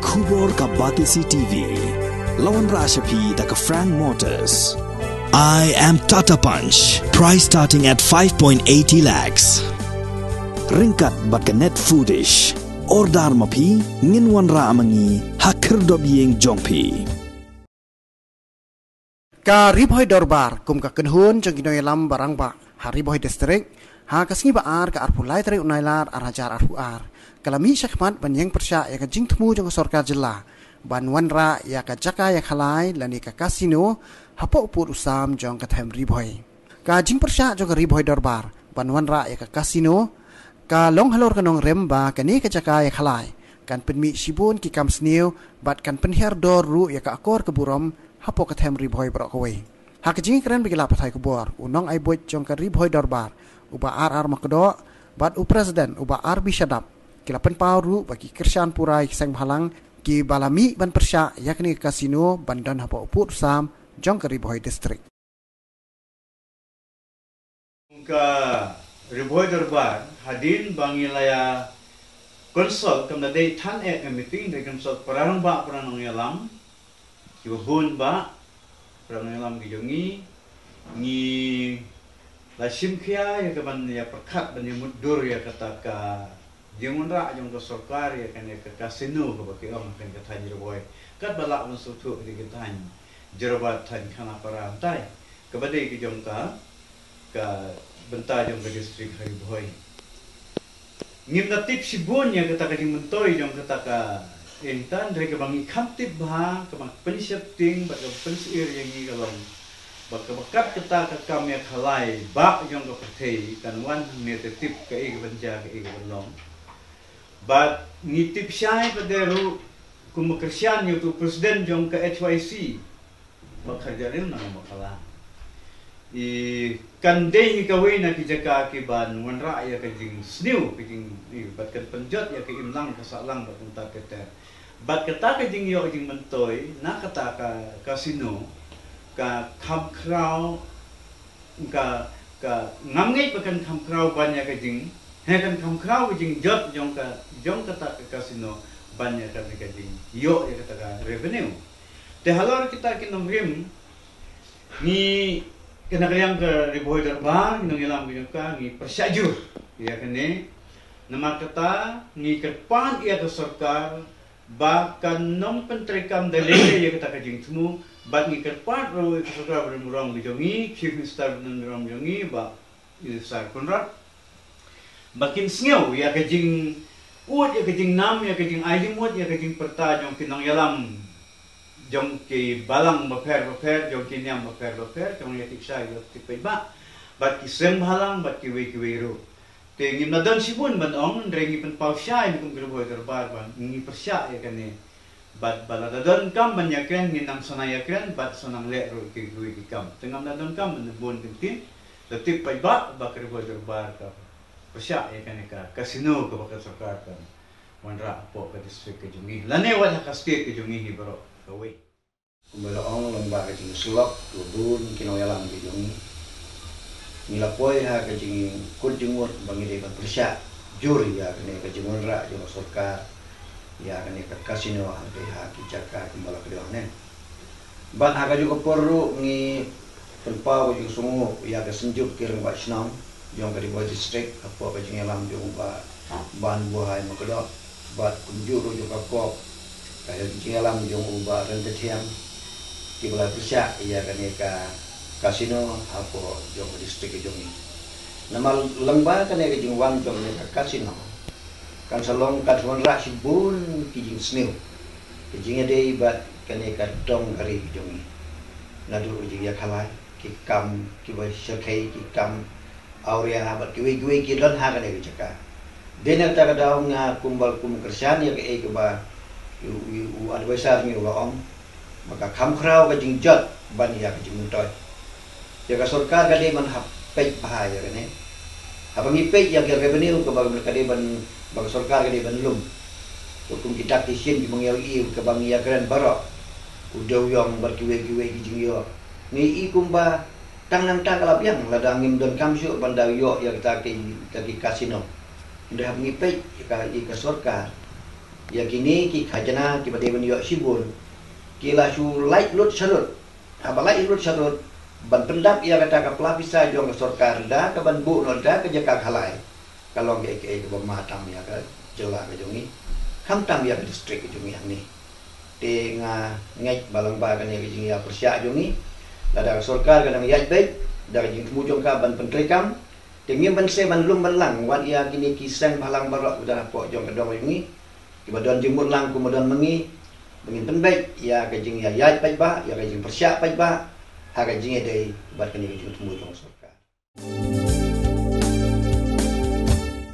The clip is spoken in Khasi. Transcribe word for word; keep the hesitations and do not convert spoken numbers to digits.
Khubor ka Batesi T V. La wanrah sha phi da ka Frank Motors. I am Tata Punch. Price starting at five point eighty lakhs. Ryngkat bad ka Net Foodish. Order ma phi, ngin wanrah ma ngi ha khyrdop ïing jong phi. Ka Ri Bhoi Dorbar kum ka kynhun jong ki nongïalam ba rangbah ha Ri Bhoi District, ha ka sngi ba ar ka arphew lai tarik u Nailar ar hajar arphew ar, ka la mih shakhmat ban ïeng pyrshah ïa ka jingthmu jong ka sorkar jylla ban wanrah ïa ka jaka ïakhalai lane ka casino hapoh u pud u sam jong ka them Ri Bhoi. Ka jingpyrshah jong ka Ri Bhoi Dorbar ban wanrah ïa ka casino ka long halor ka nongrim ba kane ka jaka ïakhalai kan pynmih shibun ki kam sniew bad kan pynhiar dor ruh ïa ka akor ka burom hapoh ka them Ri Bhoi baroh kawei. Ha ka jingkren bad ki lad pathai khubor, u nongai buit jong ka Ri Bhoi Dorbar, u Bah R R Makdoh, bad u President, u Bah R B Shadap, ki la pynpaw ruh ba ki kyrshan pura ïa ki seng bhalang kiba la mih ban pyrshah ïa kane ka casino ban don hapoh u pud u sam jong ka Ri Bhoi District. Ka Ri Bhoi Dorbar, hadien ba ngi la ïa consult, kam da dei than eh ka meeting, dei consult para rangbah, para nongïalam, kiba bun bah, para nongïalam ki jong ngi, ngi la shim khia ïa ka ban ïa pyrkhat ban ïa mutdur ïa kata ka jingwanrah jong ka sorkar ïa kane ka casino kaba ki ong ha kane ka thaiñ Ri Bhoi. Katba lah ban sngewthuh ha kane ka thaiñ Jrabat, thaiñ Khanapara, hyntai kaba dei ka jong ka, ka bynta jong ka district ha Ri Bhoi. Ngim da tip shibun ïa kata ka jingmyntoi jong kata ka, eh, hynta hynrei kaba ngi kham tip bha, kaba pynsheptieng bad kaba pynsyier ïa ngi ka long ba kaba kat kata ka kam ïakhalai bah jong ka pyrthei kan wan hangne, te tip kaei kaban jia, kaei kaban long. Bad ngi tip shai pat de ruh, kum ba kyrshan ïa uto u president jong ka H Y C, Bah Kharjahrin Nongmakhalang, i kan dei hi kawei na ki jaka kiban wanrah ïa ka jingsniew, ka jing, i, bad kan pynjot ïa ka imlang ka sahlang bad kumta ter ter. Bad kata ka jingïoh jingmyntoi na kata ka casino ka kham khraw, ka, ka ngam ngeit ba kan kham khraw ban ïa ka jing, he, kan kham khraw ka jingjot jong ka, jong kata ka casino ban ïa ka, ka jingïoh ïa kata ka revenue. Te halor kita ki nongrim, ngi, kane ka liang ka Ri Bhoi Dorbar, ngi nongïalam ki jong ka, ngi pyrshah jur ïa kane. Namar kata ngi kyrpad ïa ka sorkar ba kan nym pyntreikam da lei lei ïa kata ka jingthmu, bad ngi kyrpad ruh ïa ka sorkar ba don burom ka jong ngi, Chief Minister ba don burom jong ngi, Bah Sir Conrad, ba kin sngew ïa ka jingud, ïa ka jingnam, ïa ka jingai jingmut, ïa ka jingpyrta jong ki nongïalam, jong ki balang bapher bapher, jong ki niam bapher bapher, jong ïa ki ksai, ïa ki paidbah, bad ki seng bhalang, bad kiwei kiwei ruh. Te ngim la don shibun ban ong, hynrei ngi pynpaw shai ne kum ka Ri Bhoi Dorbar ba ngi pyrshah ïa kane. Bad ba lada don kam ban ïakren, ngin nang sa nang ïakren, bad sa nang leh ruh ki, ki kam. Te ngam la don kam ban bun ktien, la tip paidbah ba ka Ri Bhoi Dorbar ka pyrshah ïa kane ka casino kaba ka sorkar kan wanrah hapoh ka district ka jong ngi, lane wat ha ka state ka jong ngi hi baroh kawei. Kumba la ong, long ba ka jingsyllok, la bun ki nongïalam ki jong ngi. Ngi la poi ha ka jingkut jingmut ba ngi dei ban pyrshah jur ïa kane ka jingwanrah jong ka sorkar ïa kane ka casino hangtei ha ki jaka kumba la ka dei hangne. Bad ha kajuh ka por ruh ngi pynpaw ka jingsngewnguh ïa ka Synjuk ki Rangbah Shnong jong ka Ri Bhoi District hapoh ka jingïalam jong u Bah Banbuhai Makdoh, bad kumjuh ruh jong ka CORPS, ka jingïalam jong u Bah Ryntathiang, kiba la pyrshah ïa kane ka casino hapoh jong ka district ka jong ngi. Namar lyngba kane ka jingwan jong kane ka casino, kan sa long, kan sa wanrah shibun ki jingsniew, ki jingïadei bad kane ka dong ka ri ka jong ngi. Naduh ka jingïakhalai, ki kam kiba shyrkhei, ki kam awria bad kiwei kiwei ki don ha kane ka jaka. Dei na kata ka daw nga kumba kum kyrshan ïa kaei kaba u, u, u advisor ngi u la ong, ba ka kham khraw ka jingjot ban ïa ka jingmyntoi. Ïa ka sorkar ka dei ban hap peit bha ïa kane. Haba ngi peit ïa ka revenue kaba ka dei ban, ba ka sorkar ka dei ban lum, kum ki dak ki shin kiba ngi ïohi, kaba ngi ïakren baroh, u dewiong bad kiwei kiwei ki jingïoh, ngi i kumba tang nangta ka la biang lada ngim donkam shuh ban da ïoh ïa kita ki, kita ki casino. Hynrei haba ngi peit ïa ka, ïa ka sorkar, Ïa kine ki khajna kiba dei ban ïoh shibun ki la shu lait lut sharud. Haba lait lut sharud ban pyndap ïa kata ka pla pisa jong ka sorkar da ka ban buh noh da ka jaka khalai. Ka long kaei kaei kaba ma tam ïa ka jylla ka jong ngi, khamtam ïa ka district ka jong ngi hangne. Te nga ngeit ba lang ba kane ka jingïapyrshah jong ngi, lada ka sorkar ka dang ïaid beit da ka jingthmu jong ka ban pyntreikam, te ngim ban sngewbha ban lum ban lang wat ïa kine ki seng bhalang baroh kiba don hapoh jong ka dong jong ngi, kiba don jingmut lang kumba don ma ngi, ba ngin pynbeit ïa ka jingïaid paidbah, ïa ka jingpyrshah paidbah ha ka jingïadei bad kane ka jingthmu jong ka sorkar.